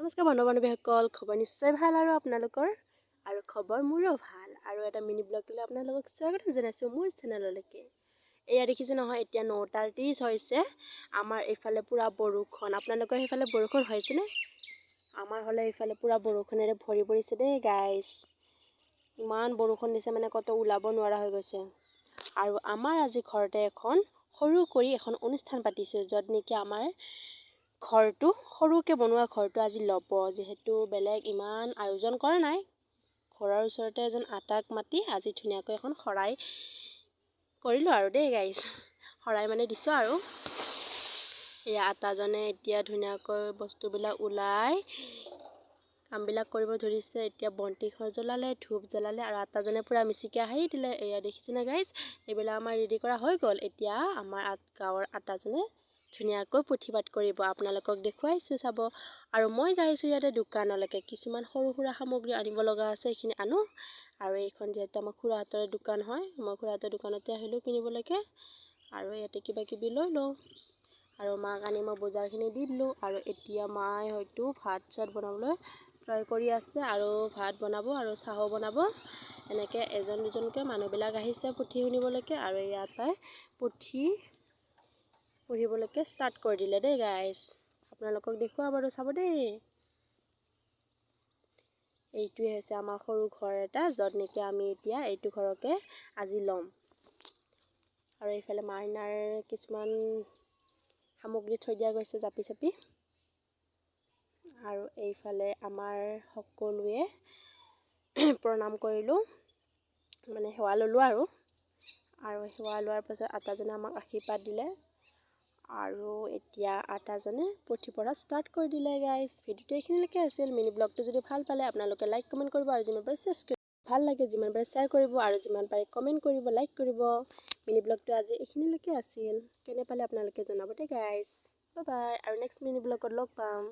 নমস্কাৰ বন্ধু বান্ধৱীসকল, খবৰ নিশ্চয় ভাল আৰু আপোনালোকৰ আৰু খবৰ মোৰো ভাল। আৰু এটা মিনি ব্লগলৈ আপোনালোকক স্বাগতম জনাইছোঁ মোৰ চেনেললৈকে। এয়া দেখিছে নহয়, এতিয়া 9টা 30 হৈছে। আমাৰ এইফালে পূৰা বৰষুণ। আপোনালোকৰ সেইফালে বৰষুণ হৈছেনে? আমাৰ হ'লে এইফালে পূৰা বৰষুণেৰে ভৰি পৰিছে দেই গাইজ। ইমান বৰষুণ দিছে, মানে ক'তো ওলাব নোৱাৰা হৈ গৈছে। আৰু আমাৰ আজি ঘৰতে এখন সৰু কৰি এখন অনুষ্ঠান পাতিছে, য'ত নেকি আমাৰ ঘৰটো, সৰুকৈ বনোৱা ঘৰটো আজি ল'ব। যিহেতু বেলেগ ইমান আয়োজন কৰা নাই, ঘৰৰ ওচৰতে এজন আতাক মাতি আজি ধুনীয়াকৈ এখন শৰাই কৰিলোঁ আৰু দেই গাইজ। শৰাই মানে দিছোঁ। আৰু এয়া আতাজনে এতিয়া ধুনীয়াকৈ বস্তুবিলাক ওলাই কামবিলাক কৰিব ধৰিছে। এতিয়া বন্তি জ্বলালে, ধূপ জ্বলালে আৰু আতাজনে পূৰা মিচিকিয়া হাঁহি দিলে। এয়া দেখিছেনে গাইজ? এইবিলাক আমাৰ ৰেডি কৰা হৈ গ'ল। এতিয়া আমাৰ গাঁৱৰ আতাজনে ধুনীয়াকৈ পুথি পাঠ কৰিব, আপোনালোকক দেখুৱাইছোঁ, চাব। আৰু মই যাইছোঁ ইয়াতে দোকানলৈকে, কিছুমান সৰু সুৰা সামগ্ৰী আনিব লগা আছে, সেইখিনি আনো। আৰু এইখন যিহেতু আমাৰ খুৰাহঁতৰে দোকান হয়, মই খুৰাহঁতৰ দোকানতে আহিলোঁ কিনিবলৈকে আৰু ইয়াতে কিবা কিবি লৈ লওঁ। আৰু মাক আনি মই বজাৰখিনি দি দিলোঁ। আৰু এতিয়া মায়ে হয়তো ভাত চাত বনাবলৈ ট্ৰাই কৰি আছে আৰু ভাত বনাব আৰু চাহো বনাব। এনেকৈ এজন দুজনকৈ মানুহবিলাক আহিছে পুথি শুনিবলৈকে। আৰু ইয়াতে পুথি পঢ়িবলৈকে ষ্টাৰ্ট কৰি দিলে দেই গাইজ। আপোনালোকক দেখুৱাম বাৰু, চাব দেই। এইটোৱে হৈছে আমাৰ সৰু ঘৰ এটা, য'ত নেকি আমি এতিয়া এইটো ঘৰকে আজি ল'ম। আৰু এইফালে মাইনাৰ কিছুমান সামগ্ৰী থৈ দিয়া গৈছে জাপি চাপি। আৰু এইফালে আমাৰ সকলোৱে প্ৰণাম কৰিলোঁ, মানে সেৱা ল'লোঁ। আৰু সেৱা লোৱাৰ পাছত আতাজনে আমাক আশীৰ্বাদ দিলে। আৰু এতিয়া আতাজনে পুথি পঢ়া ষ্টাৰ্ট কৰি দিলে। গাইজ, ভিডিঅ'টো এইখিনিলৈকে আছিল। মিনি ব্লগটো যদি ভাল পালে, আপোনালোকে লাইক, কমেণ্ট কৰিব আৰু যিমান পাৰে শ্বেয়াৰ কৰিব, ভাল লাগে যিমান পাৰে শ্বেয়াৰ কৰিব আৰু যিমান পাৰে কমেণ্ট কৰিব, লাইক কৰিব। মিনি ব্লগটো আজি এইখিনিলৈকে আছিল। কেনে পালে আপোনালোকে জনাব দেই গাইজ। বাই বাই আৰু নেক্সট মিনি ব্লগত লগ পাম।